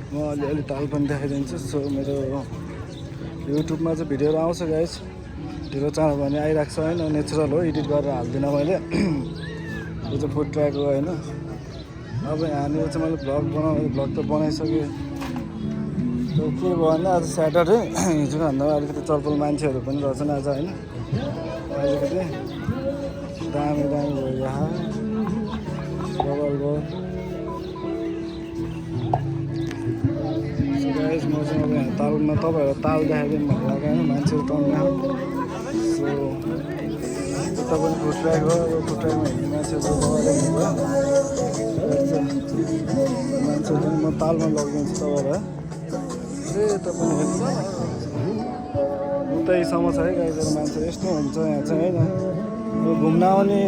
म अलिअलि ताल पनि देखाइदिन्छु। सो मेरो युट्युबमा चाहिँ भिडियोहरू आउँछ गाइस, ढिलो चाँडो भने आइरहेको छ होइन, नेचुरल हो, एडिट गरेर हाल्दिनँ मैले। यो चाहिँ फुड ट्र्याक हो होइन। अब यहाँनिर चाहिँ मैले भ्लग त बनाइसकेँ। के भयो भने आज स्याटरडे, हिजोभन्दा अलिकति चलपल मान्छेहरू पनि रहेछन् आज होइन। अलिकति दामी भयो यहाँ बबल भयो। गाइस म चाहिँ अब यहाँ तालमा तपाईँहरू ताल देखाइदिउँ भनेर होइन, मान्छेहरू टन्ना। सो यता पनि फुड ट्र्याक हो। अब फुड ट्र्याकमा हिँड्ने मान्छेहरू मान्छेहरू म तालमा लगिदिन्छु तपाईँहरूलाई। यता पनि हेर्नु उतैसम्म छ है गाइजहरू, मान्छे यस्तो हुन्छ यहाँ चाहिँ होइन। यो घुम्न आउने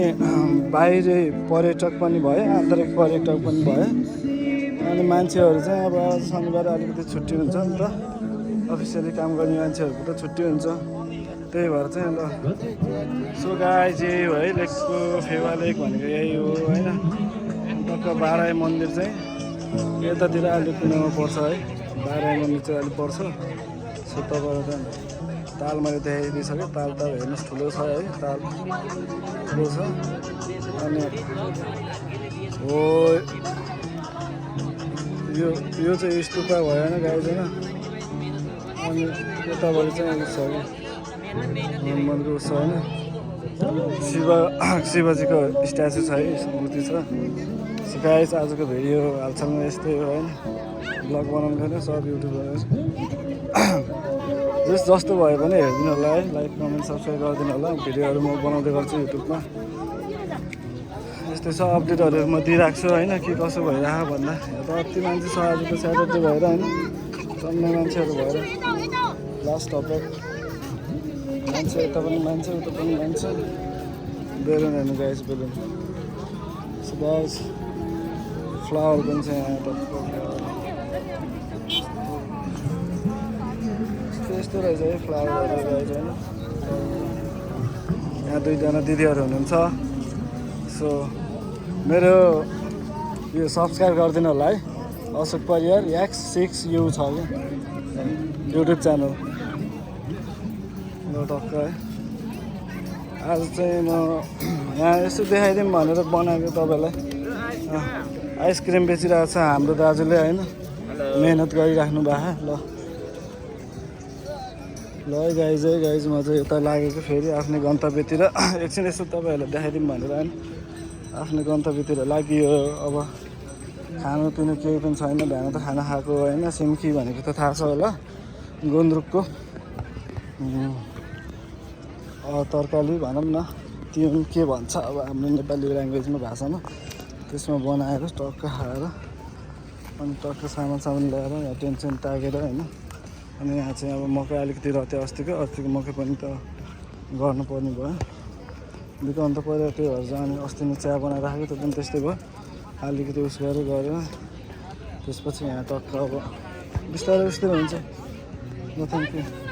बाहिरी पर्यटक पनि भए, आन्तरिक पर्यटक पनि भए। अनि मान्छेहरू चाहिँ अब शनिबार अलिकति छुट्टी हुन्छ नि त, अफिसियली काम गर्ने मान्छेहरूको त छुट्टी हुन्छ, त्यही भएर चाहिँ ल। सो गाइस यही हो है लेकको फेवा लेक भनेको यही हो होइन। टक्क बाराही मन्दिर चाहिँ यतातिर अलिक कुनामा पर्छ है, बाराही मन्दिर चाहिँ अलिक पर्छ। सो तपाईँहरू चाहिँ ताल मैले देखाइदिइसकेँ। ताल हेर्नुहोस् ठुलो छ है, ताल ठुलो छ। अनि हो यो चाहिँ स्तुपा भयो होइन गाइस होइन। अनि यताबाट चाहिँ छ कि हनुमानको छ होइन, शिवजीको स्ट्याचु छ है, मूर्ति छ। सो गाइस आजको भिडियो हालचालमा यस्तै हो होइन। ब्लग बनाउनु छैन, सब युट्युबबाट जस्तो भयो भने हेरिदिनु होला है, लाइक कमेन्ट सब्सक्राइब गरिदिनु होला। भिडियोहरू म बनाउँदै गर्छु युट्युबमा, यस्तै छ अपडेटहरू म दिइरहेको छु होइन, के कसो भइरहेको भन्दा। यहाँ त अति मान्छे छ आज त स्याटरडे भएर होइन, टन्ने मान्छेहरू भएर। लास्ट हप्पक मान्छे, यता पनि मान्छे उता पनि मान्छे। बेलुन हेर्नु guys, balloon. So guys flower पनि छ यहाँ त, यस्तो रहेछ है फ्लावरहरू गाइस होइन। यहाँ दुईजना दिदीहरू हुनुहुन्छ। सो मेरो यो सब्सक्राइब गरिदिनु होला है, अशोक परियार X6U छ कि युट्युब च्यानल। ल टक्क है आज चाहिँ म यहाँ यसो देखाइदिउँ भनेर बनाएको तपाईँलाई। आइसक्रिम बेचिरहेको छ हाम्रो दाजुले होइन, मेहनत गरिराख्नु भएको। ल गाइज है गाइज, म चाहिँ यता लागेको फेरि आफ्नै गन्तव्यतिर। एकछिन यसो तपाईँहरूलाई देखाइदिउँ भनेर होइन, आफ्नो गन्तव्यतिर लागि। अब खानुपिनु केही पनि छैन, बिहान त खाना खाएको होइन। सिम्की भनेको त थाहा छ होला, गुन्द्रुकको तरकारी भनौँ न, त्यो के भन्छ अब हाम्रो नेपाली ल्याङ्ग्वेजमा भाषामा। त्यसमा बनाएर टक्क खाएर अनि टक्क सामान ल्याएर यहाँ टेन्सन तागेर होइन। अनि यहाँ चाहिँ अब मकै अलिकति रह्यो, अस्तिको मकै पनि त गर्नुपर्ने भयो, बिकाउनु त पऱ्यो। त्यही भएर चाहिँ अनि अस्ति नै चिया बनाएर राखेको, त्यो पनि त्यस्तै भयो। अलिकति उस गरेर त्यसपछि यहाँ टक्क अब बिस्तारै हुन्छ। ल थ्याङ्क यू।